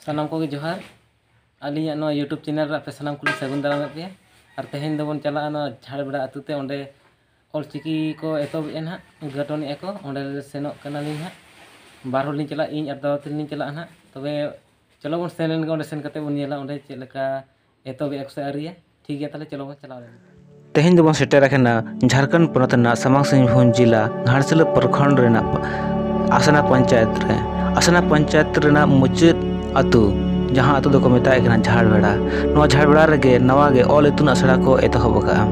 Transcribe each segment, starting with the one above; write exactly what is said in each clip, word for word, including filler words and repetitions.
ᱥᱟᱱᱟᱢ ᱠᱚᱜᱮ ᱡᱚᱦᱟᱨ᱾ ᱟᱹᱞᱤᱧᱟᱜ ᱱᱚᱣᱟ YouTube ᱪᱮᱱᱮᱞ ᱨᱮ ᱟᱯᱮ ᱥᱟᱱᱟᱢ ᱠᱚᱞᱤᱧ ᱥᱟᱹᱜᱩᱱ ᱫᱟᱨᱟᱢᱮᱫ ᱯᱮᱭᱟ᱾ ᱟᱨ ᱛᱮᱦᱮᱧ ᱫᱚᱵᱚᱱ ᱪᱟᱞᱟᱜᱼᱟ ᱱᱚᱣᱟ ᱡᱷᱟᱲᱵᱮᱲᱟ ᱟᱹᱛᱩ ᱛᱮ, ᱚᱸᱰᱮ ᱚᱞᱪᱤᱠᱤ ᱠᱚ ᱮᱛᱚᱦᱚᱵᱮᱜᱼᱟ ᱱᱟᱦᱟᱜ, ᱩᱫᱽᱜᱷᱟᱴᱚᱱᱮᱜᱼᱟ ᱠᱚ᱾ ᱚᱸᱰᱮ ᱥᱮᱱᱚᱜ ᱠᱟᱱᱟᱞᱤᱧ ᱦᱟᱸᱜ, ᱵᱟᱨ ᱦᱚᱲ ᱞᱤᱧ ᱪᱟᱞᱟᱜᱼᱟ, ᱤᱧ ᱟᱨ ᱫᱟᱫᱟ ᱛᱟᱹᱞᱤᱧ ᱞᱤᱧ ᱪᱟᱞᱟᱜᱼᱟ ᱱᱟᱦᱟᱜ᱾ ᱛᱚᱵᱮ ᱪᱚᱞᱚ ᱵᱚᱱ ᱥᱮᱱ ᱞᱮᱱ ᱜᱮ, ᱚᱸᱰᱮ ᱥᱮᱱ ᱠᱟᱛᱮ ᱵᱚᱱ ᱧᱮᱞᱟ ᱚᱸᱰᱮ ᱪᱮᱫ ᱞᱮᱠᱟ ᱮᱛᱚᱦᱚᱵᱮᱜᱼᱟ ᱠᱚ ᱥᱮ ᱟᱹᱣᱨᱤᱭᱟ᱾ ᱴᱷᱤᱠ ᱜᱮᱭᱟ, ᱛᱟᱦᱚᱞᱮ ᱪᱚᱞᱚ ᱵᱚᱱ ᱪᱟᱞᱟᱣ ᱞᱮᱱ ᱜᱮ᱾ ᱛᱮᱦᱮᱧ ᱫᱚᱵᱚᱱ ᱥᱮᱴᱮᱨ ᱟᱠᱟᱱᱟ ᱡᱷᱟᱲᱠᱷᱚᱸᱰ ᱯᱚᱱᱚᱛ ᱨᱮᱱᱟᱜ ᱥᱟᱢᱟᱝ ᱥᱤᱝᱵᱷᱩᱢ ᱡᱤᱞᱟ ᱜᱷᱟᱴᱥᱤᱞᱟᱹ ᱯᱨᱚᱠᱷᱚᱸᱰ ᱨᱮᱱᱟᱜ ᱟᱥᱱᱟ ᱯᱚᱧᱪᱟᱭᱮᱛ ᱨᱮ᱾ ᱟᱥᱱᱟ ᱯᱚᱧᱪᱟᱭᱮᱛ ᱨᱮᱱᱟᱜ ᱢᱩᱪᱟᱹᱫ ᱟᱹᱛᱩ, ᱡᱟᱦᱟᱸ ᱟᱹᱛᱩ ᱫᱚᱠᱚ ᱢᱮᱛᱟᱜ ᱠᱟᱱᱟ ᱡᱷᱟᱲᱵᱮᱲᱟ᱾ ᱱᱚᱣᱟ ᱡᱷᱟᱲᱵᱮᱲᱟ ᱨᱮᱜᱮ ᱱᱟᱣᱟ ᱜᱮ ᱚᱞ ᱤᱛᱩᱱ ᱟᱥᱲᱟ ᱠᱚ ᱮᱛᱚᱦᱚᱵ ᱟᱠᱟᱫᱼᱟ᱾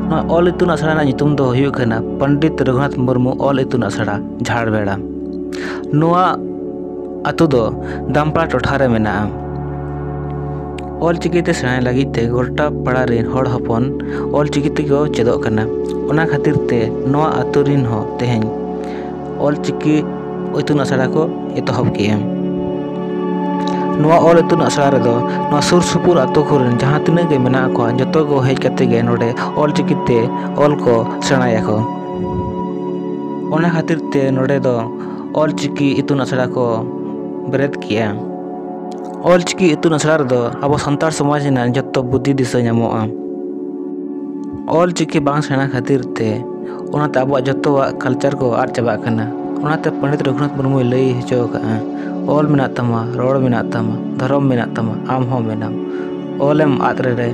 ᱱᱚᱣᱟ ᱚᱞ ᱤᱛᱩᱱ ᱟᱥᱲᱟ ᱨᱮᱱᱟᱜ ᱧᱩᱛᱩᱢ ᱫᱚ ᱦᱩᱭᱩᱜ ᱠᱟᱱᱟ ᱯᱚᱱᱰᱤᱛ ᱨᱚᱜᱷᱩᱱᱟᱛᱷ ᱢᱩᱨᱢᱩ ᱚᱞ ᱤᱛᱩᱱ ᱟᱥᱲᱟ ᱡᱷᱟᱲᱵᱮᱲᱟ᱾ ᱱᱚᱣᱟ ᱟᱹᱛᱩ ᱫᱚ ᱫᱟᱢᱯᱟᱲᱟ ᱴᱚᱴᱷᱟ ᱨᱮ ᱢᱮᱱᱟᱜᱼᱟ᱾ ᱚᱞ ᱪᱤᱠᱤ ᱛᱮ ᱥᱮᱬᱟᱭ ᱞᱟᱹᱜᱤᱫ ᱛᱮ ᱜᱚᱴᱟ ᱯᱟᱲᱟ ᱨᱮᱱ ᱦᱚᱲ ᱦᱚᱯᱚᱱ ᱚᱞ ᱪᱤᱠᱤ ᱛᱮᱠᱚ ᱪᱮᱫᱚᱜ ᱠᱟᱱᱟ᱾ ᱚᱱᱟ ᱠᱷᱟᱹᱛᱤᱨ ᱛᱮ ᱱᱚᱣᱟ ᱟᱹᱛᱩ ᱨᱮᱱ ᱦᱚᱸ ᱛᱮᱦᱮᱧ ᱚᱞ ᱪᱤᱠᱤ ᱤᱛᱩᱱ ᱟᱥᱲᱟ ᱠᱚ ᱮᱛᱚᱦᱚᱵ ᱠᱮᱜᱼᱟ᱾ ᱱᱚᱣᱟ ᱚᱞ ᱤᱛᱩᱱ ᱟᱥᱲᱟ ᱨᱮᱫᱚ ᱱᱚᱣᱟ ᱥᱩᱨ ᱥᱩᱯᱩᱨ ᱟᱹᱛᱩ ᱠᱚᱨᱮᱱ ᱡᱟᱦᱟᱸ ᱛᱤᱱᱟᱹᱜ ᱜᱮ ᱢᱮᱱᱟᱜ ᱠᱚᱣᱟ, ᱡᱚᱛᱚ ᱠᱚ ᱦᱮᱡ ᱠᱟᱛᱮ ᱜᱮ ᱱᱚᱰᱮ ᱚᱞ ᱪᱤᱠᱤ ᱛᱮ ᱚᱞ ᱠᱚ ᱥᱮᱬᱟᱭᱟᱠᱚ᱾ ᱚᱱᱟ ᱠᱷᱟᱹᱛᱤᱨ ᱛᱮ ᱱᱚᱰᱮ ᱫᱚ ᱚᱞ ᱪᱤᱠᱤ ᱤᱛᱩᱱ ᱟᱥᱲᱟ ᱠᱚ ᱵᱮᱨᱮᱫ ᱠᱮᱜᱼᱟ᱾ ᱚᱞ ᱪᱤᱠᱤ ᱤᱛᱩᱱ ᱟᱥᱲᱟ ᱨᱮᱫᱚ ᱟᱵᱚ ᱥᱟᱱᱛᱟᱲ ᱥᱚᱢᱟᱡᱽ ᱨᱮᱱᱟᱜ ᱡᱚᱛᱚ ᱵᱩᱫᱷᱤ ᱫᱤᱥᱟᱹ ᱧᱟᱢᱚᱜᱼᱟ᱾ ᱚᱞ ᱪᱤᱠᱤ ᱵᱟᱝ ᱥᱮᱬᱟ ᱠᱷᱟᱹᱛᱤᱨ ᱛᱮ ᱚᱱᱟᱛᱮ ᱟᱵᱚᱣᱟᱜ ᱡᱚᱛᱚᱣᱟᱜ ᱠᱟᱞᱪᱟᱨ ᱠᱚ ᱟᱫ ᱪᱟᱵᱟᱜ ᱠᱟᱱᱟ᱾ ᱚᱱᱟᱛᱮ ᱯᱚᱱᱰᱤᱛ ᱨᱚᱜᱷᱩᱱᱟᱛᱷ ᱢᱩᱨᱢᱩᱭ ᱞᱟᱹᱭ ᱦᱚᱪᱚ ᱟᱠᱟᱫᱼᱟ, "ᱚᱞ ᱢᱮᱱᱟᱜ ᱛᱟᱢᱟ, ᱨᱚᱲ ᱢᱮᱱᱟᱜ ᱛᱟᱢᱟ, ᱫᱷᱚᱨᱚᱢ ᱢᱮᱱᱟᱜ ᱛᱟᱢᱟ, ᱟᱢ ᱦᱚᱸ ᱢᱮᱱᱟᱢ᱾ ᱚᱞᱮᱢ ᱟᱫ ᱞᱮᱨᱮ,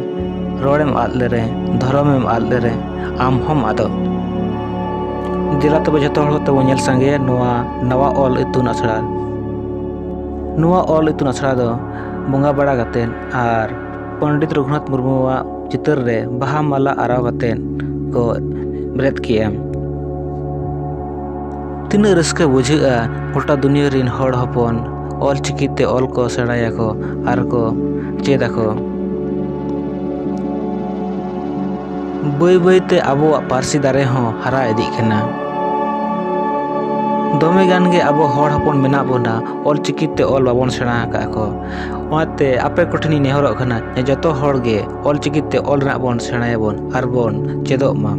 ᱨᱚᱲᱮᱢ ᱟᱫ ᱞᱮᱨᱮ, ᱫᱷᱚᱨᱚᱢᱮᱢ ᱟᱫ ᱞᱮᱨᱮ, ᱟᱢ ᱦᱚᱸᱢ ᱟᱫᱚᱜ᱾" ᱫᱮᱞᱟ ᱛᱚᱵᱮ ᱡᱚᱛᱚ ᱦᱚᱲ ᱛᱮᱵᱚᱱ ᱧᱮᱞ ᱥᱟᱸᱜᱮᱭᱟ ᱱᱚᱣᱟ ᱱᱟᱣᱟ ᱚᱞ ᱤᱛᱩᱱ ᱟᱥᱲᱟ᱾ ᱱᱚᱣᱟ ᱚᱞ ᱤᱛᱩᱱ ᱟᱥᱲᱟ ᱫᱚ ᱵᱚᱸᱜᱟ ᱵᱟᱲᱟ ᱠᱟᱛᱮᱫ ᱟᱨ ᱯᱚᱱᱰᱤᱛ ᱨᱚᱜᱷᱩᱱᱟᱛᱷ ᱢᱩᱨᱢᱩᱣᱟᱜ ᱪᱤᱛᱟᱹᱨ ᱨᱮ ᱵᱟᱦᱟ ᱢᱟᱞᱟ ᱟᱨᱟᱣ ᱠᱟᱛᱮᱫ ᱠᱚ ᱵᱮᱨᱮᱫ ᱠᱮᱜᱼᱟ᱾ ᱛᱤᱱᱟᱹᱜ ᱨᱟᱹᱥᱠᱟᱹ ᱵᱩᱡᱷᱟᱹᱜᱼᱟ ᱜᱚᱴᱟ ᱫᱩᱱᱤᱭᱟᱹ ᱨᱮᱱ ᱦᱚᱲ ᱦᱚᱯᱚᱱ ᱚᱞ ᱪᱤᱠᱤ ᱛᱮ ᱚᱞ ᱠᱚ ᱥᱮᱬᱟᱭᱟᱠᱚ ᱟᱨ ᱠᱚ ᱪᱮᱫ ᱟᱠᱚ᱾ ᱵᱟᱹᱭ ᱵᱟᱹᱭ ᱛᱮ ᱟᱵᱚᱣᱟᱜ ᱯᱟᱹᱨᱥᱤ ᱫᱟᱨᱮ ᱦᱚᱸ ᱦᱟᱨᱟ ᱤᱫᱤᱜ ᱠᱟᱱᱟ᱾ ᱫᱚᱢᱮ ᱜᱟᱱ ᱜᱮ ᱟᱵᱚ ᱦᱚᱲ ᱦᱚᱯᱚᱱ ᱢᱮᱱᱟᱜ ᱵᱚᱱᱟ, ᱚᱞ ᱪᱤᱠᱤ ᱛᱮ ᱚᱞ ᱵᱟᱵᱚᱱ ᱥᱮᱬᱟ ᱟᱠᱟᱫ ᱠᱚ᱾ ᱚᱱᱟᱛᱮ ᱟᱯᱮ ᱠᱚᱴᱷᱮᱱᱤᱧ ᱱᱮᱦᱚᱨᱚᱜ ᱠᱟᱱᱟ ᱡᱮ ᱡᱚᱛᱚ ᱦᱚᱲ ᱜᱮ ᱚᱞ ᱪᱤᱠᱤ ᱛᱮ ᱚᱞ ᱨᱮᱱᱟᱜ ᱵᱚᱱ ᱥᱮᱬᱟᱭᱟᱵᱚᱱ ᱟᱨ ᱵᱚᱱ ᱪᱮᱫᱚᱜ ᱢᱟ᱾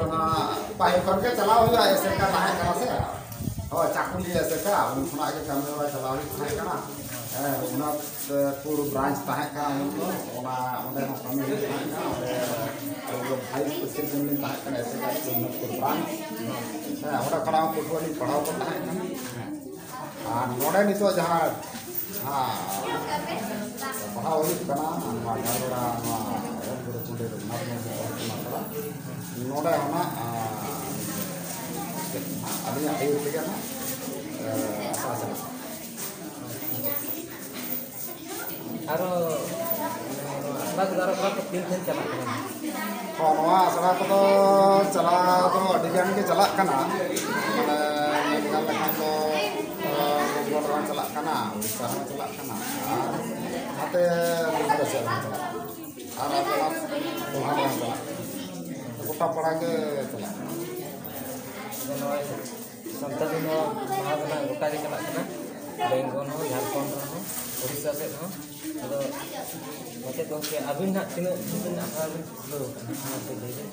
ᱚᱱᱟ ᱯᱟᱹᱦᱤᱞ ᱠᱷᱚᱱ ᱜᱮ ᱪᱟᱞᱟᱣ ᱦᱩᱭᱩᱜᱼᱟ, ᱮᱥᱮᱠᱟ ᱛᱟᱦᱮᱸ ᱠᱟᱱᱟ ᱥᱮ, ᱦᱳᱭ, ᱪᱟᱠᱩᱞᱤᱭᱟᱹ ᱮᱥᱮᱠᱟ, ᱩᱱ ᱠᱷᱚᱱᱟᱜ ᱜᱮ ᱠᱟᱹᱢᱤ ᱦᱚᱨᱟ ᱪᱟᱞᱟᱣ ᱦᱩᱭᱩᱜ ᱛᱟᱦᱮᱸ ᱠᱟᱱᱟ᱾ ᱦᱮᱸ, ᱚᱱᱟ ᱯᱩᱨ ᱵᱨᱟᱧᱪ ᱛᱟᱦᱮᱸ ᱠᱟᱱᱟ ᱩᱱ ᱫᱚ, ᱚᱱᱟ, ᱚᱸᱰᱮ ᱦᱚᱸ ᱠᱟᱹᱢᱤ ᱦᱩᱭᱩᱜ ᱛᱟᱦᱮᱸ ᱠᱟᱱᱟ᱾ ᱚᱸᱰᱮ ᱟᱹᱞᱤᱧ ᱫᱚ ᱵᱷᱟᱭᱤᱥ ᱯᱨᱮᱥᱤᱰᱮᱱᱴ ᱞᱤᱧ ᱛᱟᱦᱮᱸ ᱠᱟᱱᱟ ᱮᱥᱮᱠᱟ ᱥᱤᱝᱜᱟᱯᱩᱨ ᱵᱨᱟᱧᱪ᱾ ᱦᱮᱸ, ᱚᱸᱰᱮ ᱠᱷᱚᱱᱟᱜ ᱦᱚᱸ ᱯᱟᱹᱴᱷᱩᱣᱟᱹ ᱞᱤᱧ ᱯᱟᱲᱦᱟᱣ ᱠᱚ ᱛᱟᱦᱮᱸ ᱠᱟᱱᱟ᱾ ᱦᱮᱸ, ᱟᱨ ᱱᱚᱰᱮ ᱱᱤᱛᱚᱜ ᱡᱟᱦᱟᱸ, ᱦᱮᱸ, ᱯᱟᱲᱦᱟᱣ ᱦᱩᱭᱩᱜ ᱠᱟᱱᱟ, ᱱᱚᱣᱟ ᱡᱷᱟᱲᱜᱨᱟᱢ, ᱱᱚᱣᱟ ᱮᱢ ᱜᱩᱨᱩ ᱯᱚᱱᱰᱤᱛ ᱨᱚᱜᱷᱩᱱᱟᱛᱷ ᱢᱩᱨᱢᱩ ᱚᱞ ᱤᱛᱩᱱ ᱟᱥᱲᱟ, ᱱᱚᱰᱮ ᱦᱚᱸ ᱱᱟᱜ, ᱟᱸ, ᱟᱹᱞᱤᱧᱟᱜ ᱟᱹᱭᱩᱨ ᱛᱮᱜᱮ ᱱᱟᱜ, ᱟᱸ, ᱟᱥᱲᱟ ᱪᱟᱞᱟᱜ ᱠᱟᱱᱟ᱾ ᱟᱨᱚ ᱟᱥᱲᱟ ᱠᱚᱫᱚ ᱟᱨᱚ ᱚᱠᱟ ᱠᱚ ᱛᱤᱱ ᱴᱷᱮᱱ ᱪᱟᱞᱟᱜ ᱠᱟᱱᱟ? ᱦᱚᱸ, ᱱᱚᱣᱟ ᱟᱥᱲᱟ ᱠᱚᱫᱚ ᱪᱟᱞᱟᱣ ᱫᱚ ᱟᱹᱰᱤ ᱜᱟᱱ ᱜᱮ ᱪᱟᱞᱟᱜ ᱠᱟᱱᱟ᱾ ᱢᱟᱱᱮ, ᱢᱮᱱ ᱜᱟᱱ ᱞᱮᱠᱷᱟᱱ ᱫᱚ, ᱟᱸ, ᱵᱮᱝᱜᱚᱞ ᱨᱮᱦᱚᱸ ᱪᱟᱞᱟᱜ ᱠᱟᱱᱟ, ᱩᱲᱤᱥᱥᱟ ᱨᱮᱦᱚᱸ ᱪᱟᱞᱟᱜ ᱠᱟᱱᱟ, ᱟᱨ ᱱᱟᱛᱮ ᱵᱚᱝᱜᱚ ᱥᱮᱫ ᱨᱮᱦᱚᱸ ᱪᱟᱞᱟᱜ ᱠᱟᱱᱟ, ᱟᱨ ᱟᱵᱚ ᱱᱚᱣᱟ ᱠᱚᱦᱚᱸ ᱵᱟᱝ ᱪᱟᱞᱟᱜ ᱠᱟᱱᱟ᱾ ᱜᱚᱴᱟ ᱯᱟᱲᱟ ᱜᱮ ᱪᱟᱞᱟᱜ ᱠᱟᱱᱟ᱾ ᱟᱫᱚ ᱱᱚᱜᱼᱚᱭ ᱥᱟᱱᱛᱟᱲᱤ ᱱᱚᱣᱟ ᱢᱟᱦᱟ ᱫᱚ ᱱᱟᱜ ᱜᱚᱴᱟ ᱜᱮ ᱪᱟᱞᱟᱜ ᱠᱟᱱᱟ, ᱵᱮᱝᱜᱚᱞ ᱦᱚᱸ, ᱡᱷᱟᱲᱠᱷᱚᱸᱰ ᱨᱮᱦᱚᱸ, ᱩᱲᱤᱥᱥᱟ ᱥᱮᱫ ᱦᱚᱸ᱾ ᱟᱫᱚ ᱢᱟᱪᱮᱫ ᱜᱚᱢᱠᱮ, ᱟᱹᱵᱤᱱ ᱱᱟᱜ ᱛᱤᱱᱟᱹᱜ ᱫᱤᱱ ᱟᱥᱲᱟ ᱵᱤᱱ ᱠᱷᱩᱞᱟᱹᱣ ᱟᱠᱟᱫᱼᱟ, ᱚᱱᱟ ᱠᱟᱹᱡ ᱞᱟᱹᱭ ᱵᱤᱱ᱾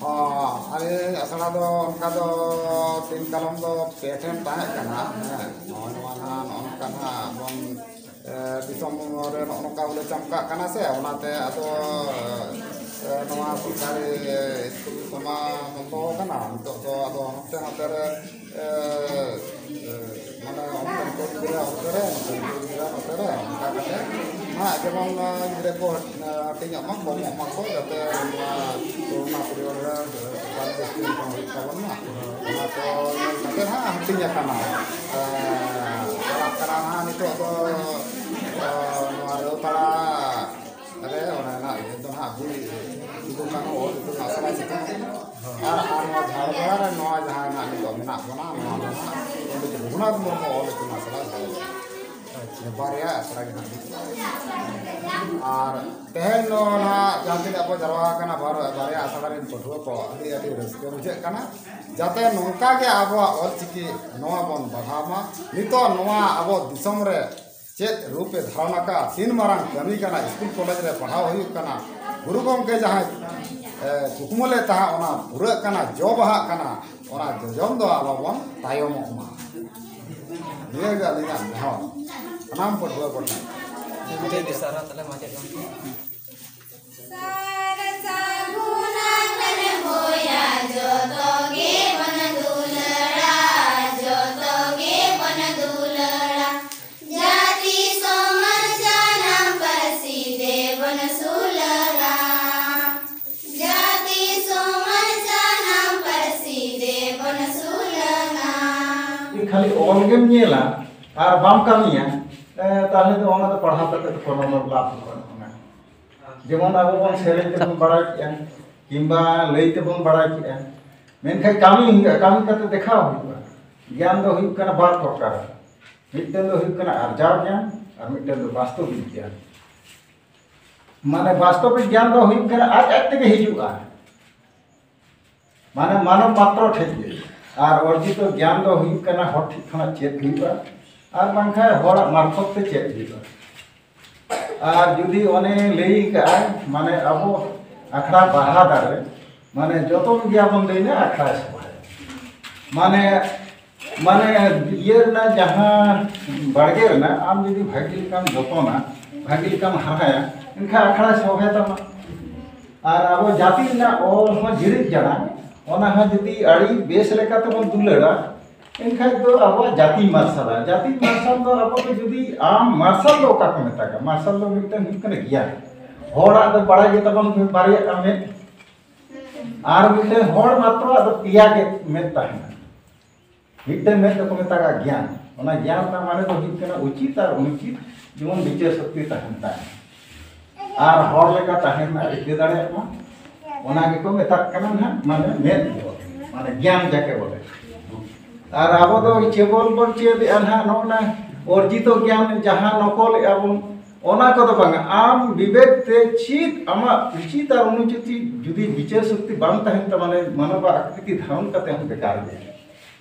ᱦᱚᱸ, ᱟᱞᱮ ᱟᱥᱲᱟ ᱫᱚ ᱚᱱᱠᱟ ᱫᱚ ᱫᱤᱱ ᱠᱟᱞᱚᱢ ᱫᱚ ᱯᱮ ᱴᱷᱮᱱ ᱛᱟᱦᱮᱸ ᱠᱟᱱᱟ᱾ ᱦᱮᱸ, ᱱᱚᱜᱼᱚᱭ ᱱᱚᱣᱟ ᱱᱟᱦᱟᱜ, ᱱᱚᱜᱼᱚ ᱱᱚᱝᱠᱟ ᱱᱟᱦᱟᱜ ᱵᱚᱱ, ᱮ, ᱫᱤᱥᱚᱢ ᱨᱮ ᱱᱚᱜᱼᱚ ᱱᱚᱝᱠᱟ ᱵᱚᱞᱮ ᱪᱟᱢᱠᱟᱜ ᱠᱟᱱᱟ ᱥᱮ, ᱚᱱᱟᱛᱮ ᱟᱫᱚ, ᱮ, ᱱᱚᱣᱟ ᱥᱚᱨᱠᱟᱨᱤ ᱥᱠᱩᱞ ᱠᱚᱢᱟ ᱵᱚᱱᱫᱚ ᱟᱠᱟᱱᱟ᱾ ᱱᱤᱛᱚᱜ ᱫᱚ ᱟᱫᱚ ᱦᱟᱱᱛᱮ ᱱᱟᱛᱮ ᱨᱮ, ᱮ, ᱮ, ᱢᱟᱱᱮ ᱚᱱᱛᱮ ᱨᱮ ᱜᱤᱫᱽᱨᱟᱹ ᱚᱱᱛᱮ ᱨᱮ, ᱱᱚᱛᱮ ᱨᱮ ᱜᱤᱫᱽᱨᱟᱹ ᱱᱚᱛᱮ ᱨᱮ, ᱚᱱᱠᱟ ᱠᱟᱛᱮ ᱱᱟᱦᱟᱜ ᱡᱮᱢᱚᱱ, ᱮ, ᱜᱤᱫᱽᱨᱟᱹ ᱠᱚ, ᱮ, ᱦᱟᱹᱴᱤᱧᱚᱜ ᱢᱟ, ᱠᱚᱢᱚᱜ ᱢᱟᱠᱚ, ᱡᱟᱛᱮ ᱱᱚᱣᱟ ᱠᱳᱨᱳᱱᱟ ᱯᱚᱨᱤᱵᱟᱨ ᱨᱮ, ᱮ, ᱵᱟᱝ ᱡᱟᱹᱥᱛᱤ ᱚᱱᱠᱟ ᱦᱩᱭᱩᱜ ᱛᱟᱵᱚᱱ ᱢᱟ, ᱚᱱᱟ ᱠᱚ ᱧᱮᱞ ᱠᱟᱛᱮ ᱱᱟᱦᱟᱜ ᱦᱟᱹᱴᱤᱧ ᱟᱠᱟᱱᱟ᱾ ᱮ, ᱪᱟᱞᱟᱜ ᱠᱟᱱᱟ ᱱᱟᱦᱟᱜ ᱱᱤᱛᱚᱜ ᱫᱚ, ᱮ, ᱱᱚᱣᱟ ᱨᱮᱣᱛᱟᱲᱟ ᱨᱮ ᱚᱱᱟ ᱨᱮᱱᱟᱜ ᱤᱭᱟᱹ ᱫᱚ ᱱᱟᱦᱟᱜ ᱦᱩᱭ, ᱥᱤᱫᱩ ᱠᱟᱹᱱᱦᱩ ᱚᱞ ᱤᱛᱩᱱ ᱟᱥᱲᱟ ᱪᱮᱛᱟᱱ ᱟᱨ, ᱟᱨ ᱱᱚᱣᱟ ᱡᱷᱟᱲᱜᱨᱟᱢ ᱨᱮ ᱱᱚᱣᱟ ᱡᱟᱦᱟᱸ ᱱᱟᱜ ᱱᱤᱛᱚᱜ ᱢᱮᱱᱟᱜ ᱵᱚᱱᱟ, ᱱᱚᱣᱟ ᱫᱚ ᱱᱟᱦᱟᱜ ᱯᱚᱱᱰᱤᱛ ᱨᱚᱜᱷᱩᱱᱟᱛᱷ ᱢᱩᱨᱢᱩ ᱚᱞ ᱤᱛᱩᱱ ᱟᱥᱲᱟ ᱡᱷᱟᱲᱜᱨᱟᱢ᱾ ᱟᱪᱪᱷᱟ᱾ ᱵᱟᱨᱭᱟ ᱟᱥᱲᱟ ᱜᱮ ᱱᱟᱦᱟᱜ ᱢᱮᱱᱟᱜᱼᱟ᱾ ᱟᱨ ᱛᱮᱦᱮᱧ ᱱᱚᱣᱟ ᱱᱟᱦᱟᱜ ᱡᱟᱦᱟᱸ ᱛᱤᱱᱟᱹᱜ ᱵᱚ ᱡᱟᱨᱣᱟ ᱟᱠᱟᱱᱟ, ᱵᱟᱨ-, ᱵᱟᱨᱭᱟ ᱟᱥᱲᱟ ᱨᱮᱱ ᱯᱟᱹᱴᱷᱩᱣᱟᱹ ᱠᱚ, ᱟᱹᱰᱤ, ᱟᱹᱰᱤ ᱨᱟᱹᱥᱠᱟᱹ ᱵᱩᱡᱷᱟᱹᱜ ᱠᱟᱱᱟ᱾ ᱡᱟᱛᱮ ᱱᱚᱝᱠᱟ ᱜᱮ ᱟᱵᱚᱣᱟᱜ ᱚᱞᱪᱤᱠᱤ ᱱᱚᱣᱟ ᱵᱚᱱ ᱵᱟᱲᱦᱟᱣ ᱢᱟ᱾ ᱱᱤᱛᱚᱜ ᱱᱚᱣᱟ ᱟᱵᱚ ᱫᱤᱥᱚᱢ ᱨᱮ ᱪᱮᱫ ᱨᱩᱯ ᱮ ᱫᱷᱟᱨᱚᱱ ᱟᱠᱟᱫᱼᱟ, ᱛᱤᱱ ᱢᱟᱨᱟᱝ ᱠᱟᱹᱢᱤ ᱠᱟᱱᱟ, ᱥᱠᱩᱞ ᱠᱚᱞᱮᱡᱽ ᱨᱮ ᱯᱟᱲᱦᱟᱣ ᱦᱩᱭᱩᱜ ᱠᱟᱱᱟ, ᱜᱩᱨᱩ ᱜᱚᱢᱠᱮ ᱡᱟᱦᱟᱸᱭ ᱮ, ᱠᱩᱠᱢᱩ ᱞᱮ ᱛᱟᱦᱮᱸ, ᱚᱱᱟ ᱯᱩᱨᱟᱹᱜ ᱠᱟᱱᱟ, ᱡᱚ ᱵᱟᱦᱟᱜ ᱠᱟᱱᱟ, ᱚᱱᱟ ᱡᱚᱡᱚᱢ ᱫᱚ ᱟᱞᱚ ᱵᱚᱱ ᱛᱟᱭᱚᱢᱚᱜ ᱢᱟ᱾ ᱱᱤᱭᱟᱹ ᱜᱮ ᱟᱹᱞᱤᱧᱟᱜ ᱱᱮᱦᱚᱨ ᱥᱟᱱᱟᱢ ᱯᱟᱹᱴᱷᱩᱣᱟᱹ ᱠᱚ ᱴᱷᱮᱱ᱾ ᱢᱤᱫᱴᱮᱱ ᱤᱥᱟᱨᱟ ᱛᱟᱞᱮ ᱢᱟᱪᱮᱫ ᱜᱚᱢᱠᱮ᱾ ᱥᱟᱨ ᱥᱟᱹᱜᱩᱱ ᱟᱠᱟᱱ ᱵᱚᱭᱟ ᱡᱚᱛᱚ ᱜᱮᱵᱚᱱ ᱫᱩᱞᱟᱹᱲᱟ, ᱡᱚᱛᱚ ᱜᱮᱵᱚᱱ ᱫᱩᱞᱟᱹᱲᱟ᱾ ᱡᱟᱹᱛᱤ ᱥᱚᱢᱟᱱ ᱡᱟᱱᱟᱢ ᱯᱟᱹᱨᱥᱤ ᱛᱮᱵᱚᱱ ᱥᱩᱞᱟᱹᱲᱟ᱾ ᱡᱟᱹᱛᱤ ᱥᱚᱢᱟᱱ ᱡᱟᱱᱟᱢ ᱯᱟᱹᱨᱥᱤ ᱛᱮᱵᱚᱱ ᱥᱩᱞᱟᱹᱲᱟ᱾ ᱠᱷᱟᱹᱞᱤ ᱚᱞ ᱜᱮᱢ ᱧᱮᱞᱟ ᱟᱨ ᱵᱟᱢ ᱠᱟᱹᱢᱤᱭᱟ, ᱮ, ᱛᱟᱦᱞᱮ ᱫᱚ ᱚᱱᱟ ᱫᱚ ᱯᱟᱲᱦᱟᱣ ᱠᱟᱛᱮ ᱫᱚ ᱠᱳᱱᱳ ᱞᱟᱵᱷ ᱫᱚ ᱵᱟᱹᱱᱩᱜ ᱟᱱᱟ᱾ ᱡᱮᱢᱚᱱ ᱟᱵᱚ ᱵᱚᱱ ᱥᱮᱨᱮᱧ ᱛᱮᱵᱚᱱ ᱵᱟᱲᱟᱭ ᱠᱮᱜᱼᱟ, ᱠᱤᱝᱵᱟ ᱞᱟᱹᱭ ᱛᱮᱵᱚᱱ ᱵᱟᱲᱟᱭ ᱠᱮᱜᱼᱟ, ᱢᱮᱱᱠᱷᱟᱱ ᱠᱟᱹᱢᱤ ᱦᱩᱭᱩᱜᱼᱟ, ᱠᱟᱹᱢᱤ ᱠᱟᱛᱮ ᱫᱮᱠᱷᱟᱣ ᱦᱩᱭᱩᱜᱼᱟ᱾ ᱜᱮᱭᱟᱱ ᱫᱚ ᱦᱩᱭᱩᱜ ᱠᱟᱱᱟ ᱵᱟᱨ ᱯᱨᱚᱠᱟᱨ, ᱢᱤᱫᱴᱮᱱ ᱫᱚ ᱦᱩᱭᱩᱜ ᱠᱟᱱᱟ ᱟᱨᱡᱟᱣ ᱜᱮᱭᱟᱱ ᱟᱨ ᱢᱤᱫᱴᱮᱱ ᱫᱚ ᱵᱟᱥᱛᱚᱵᱤᱠ ᱜᱮᱭᱟᱱ᱾ ᱢᱟᱱᱮ ᱵᱟᱥᱛᱚᱵᱤᱠ ᱜᱮᱭᱟᱱ ᱫᱚ ᱦᱩᱭᱩᱜ ᱠᱟᱱᱟ ᱟᱡ ᱟᱡ ᱛᱮᱜᱮ ᱦᱤᱡᱩᱜᱼᱟ, ᱢᱟᱱᱮ ᱢᱟᱱᱚᱵ ᱢᱟᱛᱨᱚ ᱴᱷᱮᱡ ᱜᱮ᱾ ᱟᱨ ᱚᱨᱡᱤᱛᱚ ᱜᱮᱭᱟᱱ ᱫᱚ ᱦᱩᱭᱩᱜ ᱠᱟᱱᱟ ᱦᱚᱲ ᱴᱷᱮᱡ ᱠᱷᱚᱱᱟᱜ ᱪᱮᱫ ᱦᱩᱭᱩᱜᱼᱟ, ᱟᱨ ᱵᱟᱝᱠᱷᱟᱱ ᱦᱚᱲᱟᱜ ᱢᱟᱨᱯᱷᱚᱛ ᱛᱮ ᱪᱮᱫ ᱦᱩᱭᱩᱜᱼᱟ᱾ ᱟᱨ ᱡᱩᱫᱤ ᱚᱱᱮ ᱞᱟᱹᱭ ᱠᱟᱜᱼᱟᱭ, ᱢᱟᱱᱮ ᱟᱵᱚ ᱟᱠᱷᱲᱟ ᱵᱟᱦᱟ ᱫᱟᱨᱮ, ᱢᱟᱱᱮ ᱡᱚᱛᱚᱱ ᱜᱮᱭᱟ ᱵᱚᱱ ᱞᱟᱹᱭ ᱞᱮ ᱟᱠᱷᱲᱟ ᱥᱚᱵᱷᱟ᱾ ᱢᱟᱱᱮ, ᱢᱟᱱᱮ ᱤᱭᱟᱹ ᱨᱮᱱᱟᱜ ᱡᱟᱦᱟᱸ ᱵᱟᱲᱜᱮ ᱨᱮᱱᱟᱜ ᱟᱢ ᱡᱩᱫᱤ ᱵᱷᱟᱹᱜᱤ ᱞᱮᱠᱟᱢ ᱡᱚᱛᱚᱱᱟ, ᱵᱷᱟᱹᱜᱤ ᱞᱮᱠᱟᱢ ᱦᱟᱨᱟᱭᱟ, ᱮᱱᱠᱷᱟᱱ ᱟᱠᱷᱲᱟ ᱥᱚᱵᱷᱟᱭ ᱛᱟᱢᱟ᱾ ᱟᱨ ᱟᱵᱚ ᱡᱟᱹᱛᱤ ᱨᱮᱱᱟᱜ ᱚᱞ ᱦᱚᱸ ᱡᱤᱨᱤᱫ ᱡᱟᱲᱟ, ᱚᱱᱟ ᱦᱚᱸ ᱡᱩᱫᱤ ᱟᱹᱰᱤ ᱵᱮᱥ ᱞᱮᱠᱟ ᱛᱮᱵᱚᱱ ᱫᱩᱞᱟᱹᱲᱟ, ᱮᱱᱠᱷᱟᱡ ᱫᱚ ᱟᱵᱚᱣᱟᱜ ᱡᱟᱹᱛᱤ ᱢᱟᱨᱥᱟᱞᱟ᱾ ᱡᱟᱹᱛᱤ ᱢᱟᱨᱥᱟᱞ ᱫᱚ ᱟᱵᱚ ᱫᱚ ᱡᱩᱫᱤ ᱟᱢ ᱢᱟᱨᱥᱟᱞ ᱫᱚ ᱚᱠᱟ ᱠᱚ ᱢᱮᱛᱟᱜᱼᱟ? ᱢᱟᱨᱥᱟᱞ ᱫᱚ ᱢᱤᱫᱴᱮᱱ ᱦᱩᱭᱩᱜ ᱠᱟᱱᱟ ᱜᱮᱭᱟᱱ᱾ ᱦᱚᱲᱟᱜ ᱫᱚ ᱵᱟᱲᱟᱭ ᱜᱮ ᱛᱟᱵᱚᱱ ᱵᱟᱨᱭᱟᱜᱼᱟ ᱢᱮᱫ, ᱟᱨ ᱢᱤᱫᱴᱮᱱ ᱦᱚᱲ ᱢᱟᱛᱨᱚ ᱟᱫᱚ ᱯᱮᱭᱟ ᱜᱮ ᱢᱮᱫ ᱛᱟᱦᱮᱱᱟ᱾ ᱢᱤᱫᱴᱮᱱ ᱢᱮᱫ ᱫᱚᱠᱚ ᱢᱮᱛᱟᱜᱼᱟ ᱜᱮᱭᱟᱱ᱾ ᱚᱱᱟ ᱜᱮᱭᱟᱱ ᱨᱮᱱᱟᱜ ᱢᱟᱱᱮ ᱫᱚ ᱦᱩᱭᱩᱜ ᱠᱟᱱᱟ ᱩᱪᱤᱛ ᱟᱨ ᱚᱱᱩᱪᱤᱛ, ᱡᱮᱢᱚᱱ ᱵᱤᱪᱟᱹᱨ ᱥᱚᱠᱛᱤ ᱛᱟᱦᱮᱱ ᱛᱟᱭ᱾ ᱟᱨ ᱦᱚᱲ ᱞᱮᱠᱟ ᱛᱟᱦᱮᱱ ᱨᱮᱱᱟᱜ ᱨᱤᱠᱟᱹ ᱫᱟᱲᱮᱭᱟᱜ ᱢᱟ, ᱚᱱᱟ ᱜᱮᱠᱚ ᱢᱮᱛᱟᱜ ᱠᱟᱱᱟ ᱱᱟᱦᱟᱜ, ᱢᱟᱱᱮ ᱢᱮᱫ ᱫᱚ, ᱢᱟᱱᱮ ᱜᱮᱭᱟᱱ ᱡᱟᱠᱮ ᱵᱚᱞᱮ᱾ ᱟᱨ ᱟᱵᱚ ᱫᱚ ᱠᱮᱵᱚᱞ ᱵᱚᱱ ᱪᱮᱫ ᱮᱫᱼᱟ ᱱᱟᱦᱟᱜ ᱱᱚᱜᱼᱚ ᱱᱟ ᱚᱨᱡᱤᱛᱚ ᱜᱮᱭᱟᱱ ᱡᱟᱦᱟᱸ ᱱᱚᱠᱚᱞᱮᱫᱼᱟ ᱵᱚᱱ, ᱚᱱᱟ ᱠᱚᱫᱚ ᱵᱟᱝᱟ᱾ ᱟᱢ ᱵᱤᱵᱮᱠ ᱛᱮ ᱪᱮᱫ ᱟᱢᱟᱜ ᱩᱪᱤᱛ ᱟᱨ ᱚᱱᱩᱪᱤᱛ ᱡᱩᱫᱤ ᱵᱤᱪᱟᱹᱨ ᱥᱚᱠᱛᱤ ᱵᱟᱝ ᱛᱟᱦᱮᱱ ᱛᱟᱢᱟ, ᱢᱟᱱᱮ ᱢᱟᱱᱚᱵ ᱟᱠᱨᱤᱛᱤ ᱫᱷᱟᱨᱚᱱ ᱠᱟᱛᱮ ᱦᱚᱸ ᱵᱮᱠᱟᱨ ᱜᱮᱭᱟ᱾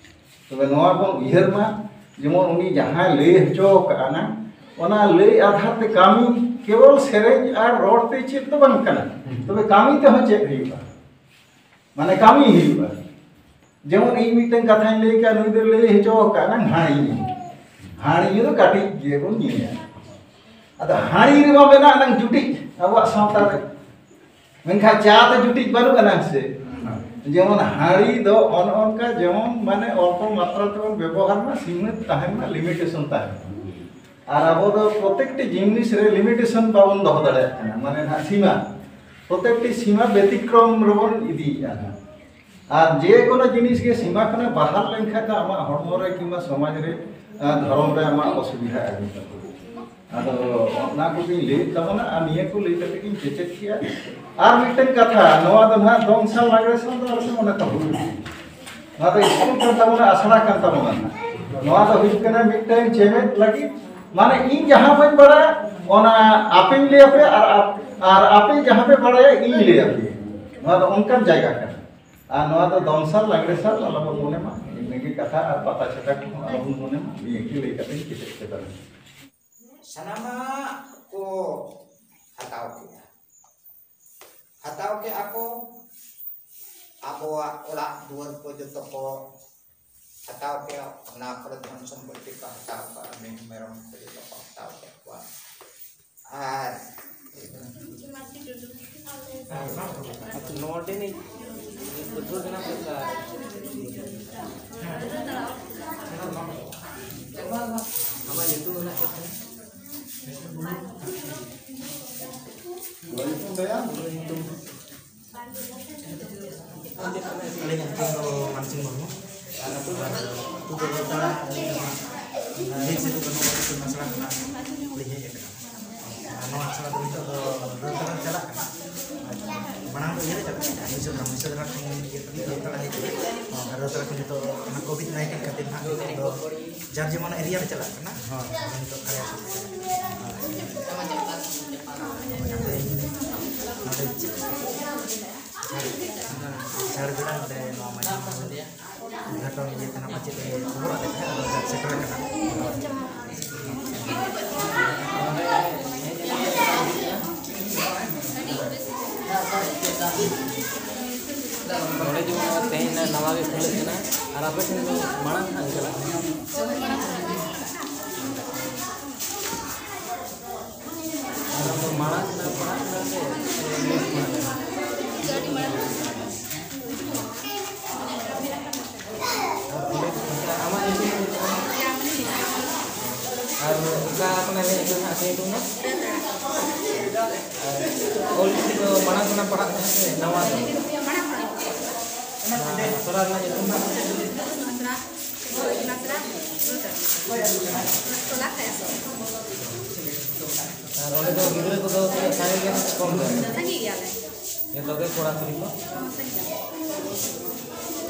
ᱛᱚᱵᱮ ᱱᱚᱣᱟ ᱵᱚᱱ ᱩᱭᱦᱟᱹᱨ ᱢᱟ, ᱡᱮᱢᱚᱱ ᱩᱱᱤ ᱡᱟᱦᱟᱸᱭ ᱞᱟᱹᱭ ᱦᱚᱪᱚ ᱠᱟᱜᱼᱟ ᱱᱟ, ᱚᱱᱟ ᱞᱟᱹᱭ ᱟᱫᱷᱟᱨ ᱛᱮ ᱠᱟᱹᱢᱤ ᱠᱮᱵᱚᱞ ᱥᱮᱨᱮᱧ ᱟᱨ ᱨᱚᱲ ᱛᱮ ᱪᱮᱫ ᱫᱚ ᱵᱟᱝ ᱠᱟᱱᱟ, ᱛᱚᱵᱮ ᱠᱟᱹᱢᱤ ᱛᱮᱦᱚᱸ ᱪᱮᱫ ᱦᱩᱭᱩᱜᱼᱟ, ᱢᱟᱱᱮ ᱠᱟᱹᱢᱤ ᱦᱩᱭᱩᱜᱼᱟ᱾ ᱡᱮᱢᱚᱱ ᱤᱧ ᱢᱤᱫᱴᱟᱝ ᱠᱟᱛᱷᱟᱧ ᱞᱟᱹᱭ ᱠᱟᱜᱼᱟ, ᱱᱩᱭ ᱫᱚ ᱞᱟᱹᱭ ᱦᱚᱪᱚ ᱟᱠᱟᱫ ᱱᱟᱝ ᱦᱟᱺᱲᱤ ᱧᱩ᱾ ᱦᱟᱺᱲᱤ ᱧᱩ ᱫᱚ ᱠᱟᱹᱴᱤᱡ ᱜᱮᱵᱚᱱ ᱧᱩᱭᱟ᱾ ᱟᱫᱚ ᱦᱟᱺᱲᱤ ᱨᱮᱢᱟ ᱢᱮᱱᱟᱜ ᱱᱟᱝ ᱡᱩᱴᱤᱡ ᱟᱵᱚᱣᱟᱜ ᱥᱟᱶᱛᱟ ᱨᱮ, ᱢᱮᱱᱠᱷᱟᱱ ᱪᱟ ᱛᱮ ᱡᱩᱴᱤᱡ ᱵᱟᱹᱱᱩᱜ ᱟᱱᱟᱝ ᱥᱮ᱾ ᱡᱮᱢᱚᱱ ᱦᱟᱺᱲᱤ ᱫᱚ ᱚᱱ ᱚᱱᱠᱟ ᱡᱮᱢᱚᱱ ᱢᱟᱱᱮ ᱚᱞᱯᱚ ᱢᱟᱛᱨᱟ ᱛᱮᱵᱚᱱ ᱵᱮᱵᱚᱦᱟᱨ ᱢᱟ, ᱥᱤᱢᱟᱹ ᱛᱟᱦᱮᱱ ᱢᱟ, ᱞᱤᱢᱤᱴᱮᱥᱚᱱ ᱛᱟᱦᱮᱱ ᱢᱟ᱾ ᱟᱨ ᱟᱵᱚ ᱫᱚ ᱯᱨᱚᱛᱮᱠᱴᱤ ᱡᱤᱱᱤᱥ ᱨᱮ ᱞᱤᱢᱤᱴᱮᱥᱚᱱ ᱵᱟᱵᱚᱱ ᱫᱚᱦᱚ ᱫᱟᱲᱮᱭᱟᱜ ᱠᱟᱱᱟ, ᱢᱟᱱᱮ ᱱᱟᱦᱟᱜ ᱥᱤᱢᱟ, ᱯᱨᱚᱛᱮᱠᱴᱤ ᱥᱤᱢᱟ ᱵᱮᱛᱤᱠᱨᱚᱢ ᱨᱮᱵᱚᱱ ᱤᱫᱤᱭᱮᱫᱼᱟ ᱱᱟᱦᱟᱜ᱾ ᱟᱨ ᱡᱮ ᱠᱳᱱᱳ ᱡᱤᱱᱤᱥ ᱜᱮ ᱥᱤᱢᱟ ᱠᱷᱚᱱᱮ ᱵᱟᱦᱟᱨ ᱞᱮᱱᱠᱷᱟᱱ ᱫᱚ ᱟᱢᱟᱜ ᱦᱚᱲᱢᱚ ᱨᱮ ᱠᱤᱝᱵᱟ ᱥᱚᱢᱟᱡᱽ ᱨᱮ, ᱟᱨ ᱫᱷᱚᱨᱚᱢ ᱨᱮ ᱟᱢᱟᱜ ᱚᱥᱩᱵᱤᱫᱷᱟ ᱟᱹᱜᱩᱭ ᱛᱟᱢᱟ᱾ ᱟᱫᱚ ᱚᱱᱟ ᱠᱚᱜᱮᱧ ᱞᱟᱹᱭᱮᱫ ᱛᱟᱵᱚᱱᱟ ᱟᱨ ᱱᱤᱭᱟᱹ ᱠᱚ ᱞᱟᱹᱭ ᱠᱟᱛᱮ ᱜᱤᱧ ᱠᱮᱪᱮᱫ ᱠᱮᱜᱼᱟ᱾ ᱟᱨ ᱢᱤᱫᱴᱮᱱ ᱠᱟᱛᱷᱟ, ᱱᱚᱣᱟ ᱫᱚ ᱱᱟᱦᱟᱜ ᱫᱚᱝ ᱥᱟᱞ ᱞᱟᱜᱽᱲᱮ ᱥᱟᱞ ᱫᱚ ᱟᱞᱮ ᱥᱮᱫ ᱚᱱᱟ ᱠᱚ ᱦᱩᱭᱩᱜᱼᱟ᱾ ᱱᱚᱣᱟ ᱫᱚ ᱥᱠᱩᱞ ᱠᱟᱱ ᱛᱟᱵᱚᱱᱟ, ᱟᱥᱲᱟ ᱠᱟᱱ ᱛᱟᱵᱚᱱᱟ᱾ ᱱᱚᱣᱟ ᱫᱚ ᱦᱩᱭᱩᱜ ᱠᱟᱱᱟ ᱢᱤᱫᱴᱟᱝ ᱪᱮᱢᱮᱫ ᱞᱟᱹᱜᱤᱫ, ᱢᱟᱱᱮ ᱤᱧ ᱡᱟᱦᱟᱸ ᱵᱟᱹᱧ ᱵᱟᱲᱟᱭᱟ ᱚᱱᱟ ᱟᱯᱮᱧ ᱞᱟᱹᱭ ᱟᱯᱮᱭᱟ, ᱟᱨ ᱟᱯ-, ᱟᱨ ᱟᱯᱮ ᱡᱟᱦᱟᱸ ᱯᱮ ᱵᱟᱲᱟᱭᱟ ᱤᱧ ᱞᱟᱹᱭ ᱟᱯᱮᱭᱟ᱾ ᱱᱚᱣᱟ ᱫᱚ ᱚᱱᱠᱟᱱ ᱡᱟᱭᱜᱟ ᱠᱟᱱᱟ᱾ ᱟᱨ ᱱᱚᱣᱟ ᱫᱚ ᱫᱚᱝ ᱥᱟᱞ ᱞᱟᱜᱽᱲᱮ ᱥᱟᱞ ᱟᱞᱚᱵᱚᱱ ᱢᱚᱱᱮ ᱢᱟ, ᱤᱱᱟᱹᱜᱮ ᱠᱟᱛᱷᱟ, ᱟᱨ ᱯᱟᱛᱟ ᱪᱷᱟᱛᱟ ᱠᱚᱦᱚᱸ ᱟᱞᱚᱵᱚᱱ ᱢᱚᱱᱮ ᱢᱟ, ᱱᱤᱭᱟᱹ ᱜᱮ ᱞᱟᱹᱭ ᱠᱟᱛᱮᱧ ᱠᱮᱪᱮᱫ ᱠᱮᱫᱟ᱾ ᱥᱟᱱᱟᱢᱟᱜ ᱠᱚ ᱦᱟᱛᱟᱣ ᱠᱮᱫᱟ, ᱦᱟᱛᱟᱣ ᱠᱮᱫᱟ ᱠᱚ᱾ ᱟᱵᱚᱣᱟᱜ ᱚᱲᱟᱜ ᱫᱩᱣᱟᱹᱨ ᱠᱚ ᱡᱚᱛᱚ ᱠᱚ ᱦᱟᱛᱟᱣ ᱠᱮᱫᱟ, ᱚᱱᱟ ᱠᱚᱨᱮ ᱫᱷᱚᱱ ᱥᱚᱢᱯᱚᱛᱤ ᱠᱚ ᱦᱟᱛᱟᱣ ᱠᱮᱫᱟ, ᱢᱤᱦᱩ ᱢᱮᱨᱚᱢ ᱠᱚ ᱡᱚᱛᱚ ᱠᱚ ᱦᱟᱛᱟᱣ ᱠᱮᱫ ᱠᱚᱣᱟ᱾ ᱟᱨ ᱱᱚᱰᱮᱱᱤᱡ ᱯᱟᱹᱴᱷᱩᱣᱟᱹ ᱠᱟᱱᱟ ᱯᱮ ᱥᱮ? ᱟᱢᱟᱜ ᱧᱩᱛᱩᱢ ᱢᱮᱱᱟᱜ ᱛᱟᱢᱟ? ᱧᱩᱛᱩᱢ ᱫᱚ ᱭᱟ? ᱟᱹᱞᱤᱧᱟᱜ ᱧᱩᱛᱩᱢ ᱫᱚ ᱢᱟᱱᱥᱤᱝ ᱢᱩᱨᱢᱩ᱾ ᱟᱨ ᱟᱹᱛᱩ ᱫᱚ ᱨᱚᱛᱟ, ᱵᱤᱨ ᱥᱤᱫᱩ ᱠᱟᱹᱱᱦᱩ ᱤᱛᱩᱱ ᱟᱥᱲᱟ ᱠᱷᱚᱱᱟᱜ ᱞᱤᱧ ᱦᱮᱡ ᱟᱠᱟᱱᱟ᱾ ᱟᱨ ᱱᱚᱣᱟ ᱟᱥᱲᱟ ᱫᱚ ᱱᱤᱛᱚᱜ ᱫᱚ ᱨᱟᱹᱛᱟᱲᱟ ᱪᱟᱞᱟᱜ ᱠᱟᱱᱟ᱾ ᱟᱨ ᱢᱟᱲᱟᱝ ᱫᱚ ᱤᱭᱟᱹ ᱨᱮ ᱪᱟᱞᱟᱜ ᱠᱟᱱᱟ, ᱢᱩᱪᱟᱹᱫ ᱨᱮ, ᱢᱩᱪᱟᱹᱫ ᱨᱮ ᱠᱷᱚᱱ ᱜᱮ ᱨᱟᱹᱛᱟᱲᱟ ᱦᱮᱡ ᱠᱟᱱᱟ᱾ ᱟᱨ ᱨᱟᱹᱛᱟᱲᱟ ᱠᱷᱚᱱ ᱱᱤᱛᱚᱜ ᱚᱱᱟ ᱠᱳᱵᱷᱤᱰ ᱱᱟᱭᱤᱱᱴᱤᱱ ᱠᱷᱟᱹᱛᱤᱨ ᱱᱟᱦᱟᱜ ᱱᱤᱛᱚᱜ ᱫᱚ ᱡᱟᱨ ᱡᱮᱢᱚᱱ ᱮᱨᱤᱭᱟ ᱨᱮ ᱪᱟᱞᱟᱜ ᱠᱟᱱᱟ᱾ ᱦᱳᱭ᱾ ᱱᱤᱛᱚᱜ ᱠᱟᱭᱟ ᱥᱩᱨ ᱨᱮ᱾ ᱱᱚᱰᱮ ᱪᱮᱫ? ᱡᱷᱟᱲᱜᱨᱟᱢ ᱨᱮ ᱱᱚᱣᱟ ᱢᱟᱹᱡᱷᱤ ᱢᱚᱦᱚᱞ ᱩᱫᱽᱜᱷᱟᱴᱚᱱ ᱤᱭᱟᱹ ᱠᱟᱱᱟ, ᱯᱟᱪᱮᱫ ᱮ ᱠᱷᱚᱵᱚᱨᱟᱫ ᱞᱮ ᱛᱟᱦᱮᱸᱫ, ᱟᱫᱚ ᱥᱮᱴᱮᱨ ᱟᱠᱟᱱᱟ᱾ ᱱᱚᱰᱮ ᱡᱮᱢᱚᱱ ᱛᱮᱦᱮᱧ ᱱᱟᱣᱟ ᱜᱮ ᱠᱷᱩᱞᱟᱹᱜ ᱠᱟᱱᱟ, ᱟᱨ ᱟᱯᱮ ᱴᱷᱮᱱ ᱫᱚ ᱢᱟᱲᱟᱝ ᱠᱷᱚᱱᱟᱜ ᱜᱮ ᱪᱟᱞᱟᱜ ᱠᱟᱱᱟ? ᱟᱫᱚ ᱢᱟᱲᱟᱝ ᱠᱷᱚᱱᱟᱜ ᱯᱟᱲᱦᱟᱜ ᱠᱟᱱᱟ ᱯᱮ ᱥᱮ ᱱᱮᱥ ᱠᱷᱚᱱᱟᱜ? ᱟᱨ ᱚᱸᱰᱮ ᱟᱢᱟᱜ ᱧᱩᱛᱩᱢ ᱫᱚ ᱪᱮᱫ ᱠᱟᱱᱟ? ᱟᱨ ᱚᱠᱟ ᱠᱷᱚᱱᱟᱜ ᱦᱮᱡ ᱟᱠᱟᱱᱟ ᱟᱯᱮ ᱧᱩᱛᱩᱢ ᱫᱚ? ᱟᱨ ᱚᱞ ᱪᱤᱠᱤ ᱫᱚ ᱢᱟᱲᱟᱝ ᱠᱷᱚᱱᱟᱜ ᱯᱟᱲᱦᱟᱜ ᱠᱟᱱᱟ ᱥᱮ ᱱᱟᱣᱟ ᱜᱮ? ᱟᱥᱲᱟ ᱨᱮᱱᱟᱜ ᱧᱩᱛᱩᱢ ᱫᱚ? ᱟᱨ ᱚᱸᱰᱮ ᱫᱚ ᱜᱤᱫᱽᱨᱟᱹ ᱠᱚᱫᱚ ᱛᱤᱱᱟᱹᱜ ᱥᱟᱸᱜᱮ ᱜᱮᱭᱟ ᱥᱮ ᱠᱚᱢ ᱜᱮᱭᱟ? ᱥᱟᱸᱜᱮ ᱜᱮᱭᱟᱞᱮ᱾ ᱡᱚᱛᱚ ᱜᱮ ᱠᱚᱲᱟ ᱠᱩᱲᱤ ᱠᱚ? ᱦᱚᱸ, ᱥᱟᱸᱜᱮ ᱜᱮᱭᱟᱞᱮ᱾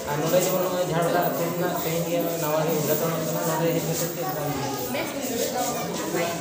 ᱟᱨ ᱱᱚᱰᱮ ᱡᱮᱢᱚᱱ ᱱᱚᱜᱼᱚᱭ ᱡᱷᱟᱲᱜᱨᱟᱢ ᱟᱹᱛᱩ ᱨᱮᱱᱟᱜ ᱛᱮᱦᱮᱧ ᱜᱮ ᱱᱟᱣᱟ ᱜᱮ ᱩᱫᱽᱜᱷᱟᱴᱚᱱᱚᱜ ᱠᱟᱱᱟ, ᱱᱚᱰᱮ ᱦᱮᱡ ᱠᱟᱛᱮ ᱪᱮᱫ ᱞᱮᱠᱟ ᱵᱩᱡᱷᱟᱹᱣ? ᱵᱮᱥ ᱜᱮ ᱵᱩᱡᱷᱟᱹᱜ ᱠᱟᱱᱟ, ᱱᱟᱯᱟᱭ ᱜᱮ᱾